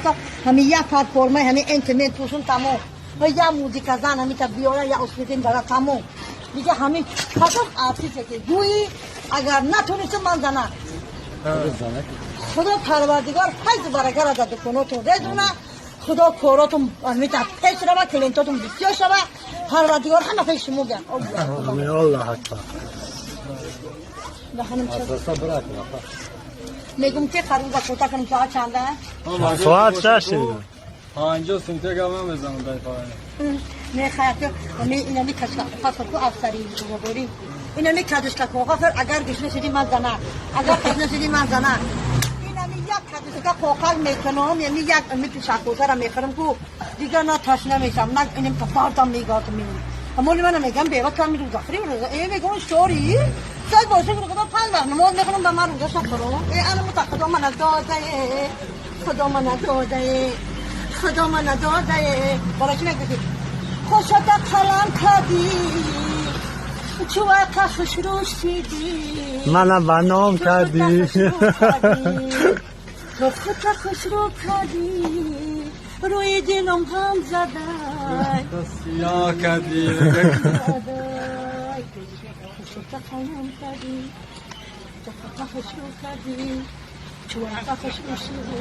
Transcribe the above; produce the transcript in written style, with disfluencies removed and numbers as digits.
Просто ҳами як пар форма, ҳами энтимент пӯшун, тамом. Ва я музика зан, ҳами та биёра, я осветин дара, тамом. Дига ҳамин кадом артисте ки гӯӣ, агар натонистам, ман зана. Худо Парвардигор файзу баракара дар дуконотон резуна. Худо коротон ҳамита пеш рава, клиентотон бисёр шава. Парвардигор ҳама пеш шумо га. Аллоҳ акбар. Даҳанам ча мегум, ки харуза кота кунем, соат чанда? Соат 6. 50 сумте гап намезанам дар паён. Не, хаяти ми инами кашка фасл ку афсари дорим. Инами кадушка коға, агар гушна шуди, ман зана, агар ташна шуди, ман зана. Инами як кадушка коқал мекунам, ями як ми шакосара мехӯрам ку, дигар на ташна мешам, на инем та бардам мегардам. Амоли мана мегам, бева ками рӯза хӯрим, рӯза э мегам, шори сад боша, худо панҷ вақт намоз мехонам, ба ман рӯза шахӯрам. Э, ана мута, худо мана додае, худо мана додае, худо мана додае. Бара чӣ мегӯӣ? Хушата қалам кардӣ, чувақа хушрӯ шидӣ. Мана ба ном кардӣ. То худта хушрӯ кардӣ, рӯи дилам ғам задай. Сиёҳ кардӣ. Хушата қалам кардӣ, то худта хушрӯ кардӣ, чувақа хушрӯ шидӣ.